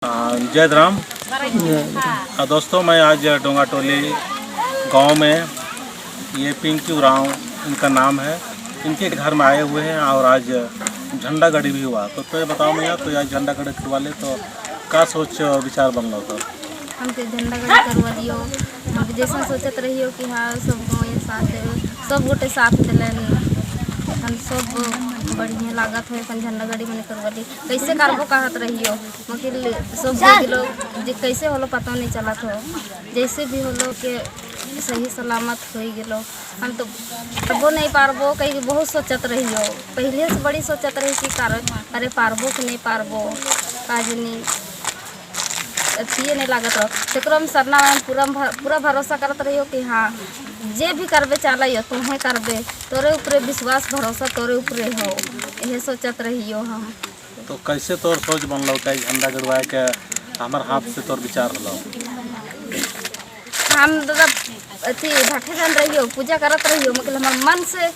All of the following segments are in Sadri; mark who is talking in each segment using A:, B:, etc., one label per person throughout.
A: जय राम दोस्तों, मैं आज डोंगाटोली गांव में ये पिंकी उरांव इनका नाम है, इनके घर में आए हुए हैं और आज झंडा गड़ी भी हुआ। तो बताओ भैया, तो आज झंडा गड़ी करवा ले तो का सोच विचार बन रहा था?
B: हमके झंडा गड़ी करवा लियो। हम जैसा सोचत रहियो कि हाँ, सब गाँव साथ देवे, सब गोटे साथ दिलन। हम सब बढ़िया लागत हो अपन झंडा गड़ी मैंने करवा ली। कैसे करबो कहत रहियो, मगर सब लोग जे कैसे होलो, पता नहीं चलत हो। जैसे भी होलो के सही सलामत हो गेलो। हम तो पारबो, नहीं पारबो कहीं बहुत सोचत रहियो। पहले से बड़ी सोचत रही कि कर अरे, पारबो कि नहीं पारबो, का जनी, अथिए नहीं लागत रहो। तेकरो में सरना में पूरा पूरा भरोसा करत रहियो कि हाँ, जे भी करबे चालइयो, तुम्हें करबे, तोरे ऊपरे विश्वास भरोसा तोरे ऊपरे हो, यही सोचत रहियो हम।
A: तो कैसे तोर सोच बनलो का झंडा गड़वाए के हमार हाथ से तोर विचार होलो?
B: हम दादा अथी भाठे जन रहियो, पूजा करत रहियो, मतलब हमार मन से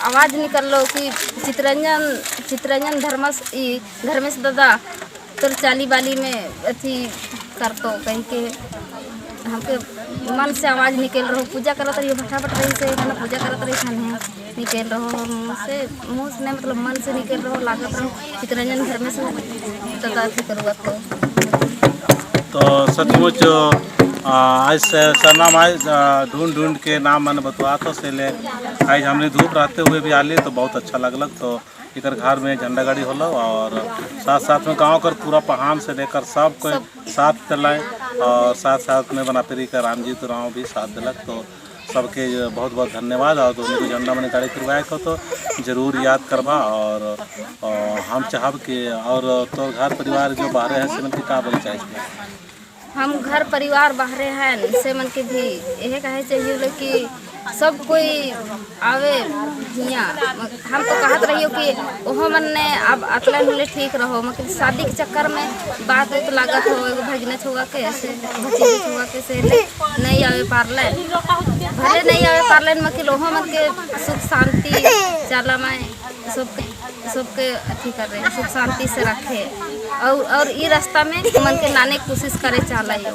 B: आवाज़ निकललो कि चितरंजन, चितरंजन, धर्मस ई धर्मेश दादा तोर चाली बाली में अथी करतो कहीं के। हमके मन से आवाज़ निकल रहो। पूजा करत रहियो, फटाफट रही से मैंने पूजा करत रही खाने निकल रहो मुँह से, मुँह से नहीं, मतलब मन से निकल रहो, लागत रहो चितरंजन धर्मेश दादा अथी करुआ तो।
A: तो सचमुच आज से सरना माई ढूंढ ढूंढ के नाम मैंने बतवा तो से ले आज हमने धूप रहते हुए भी आली तो बहुत अच्छा लगलक। तो इधर घर में झंडा गाड़ी होलो और साथ साथ में गांव कर पूरा पहाड़ से लेकर सब कोई साथ दिलाए और साथ साथ में बनापेरी का रामजीत राव भी साथ दिलक। तो सबके बहुत बहुत धन्यवाद और दोनों को झंडा मैंने गाड़ी करवाए को तो जरूर याद करबा और हम चाहब कि और तो घर परिवार जो बाहर है से मन के का बोले चाहे?
B: हम घर परिवार बाहरे हैं से मन के भी यह कहे चाहिए कि सब कोई आवे हियाँ। हम तो कहत रहियो कि ओहो मन ने अब अतला मिले ठीक रहो, मगर शादी के चक्कर में बात उत लागत हो, एगो भगना छुआ के से भतीजी छुआ के से नहीं आवे पारले। भले नहीं आवे पारले, मगर ओहो मन के सुख शांति चला में सबके सबके अथी कर रहे, सुख शांति से रखे और ई रास्ता में मन के लाने के कोशिश करे चाहला यो।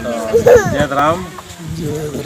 A: तो जय राम, जय।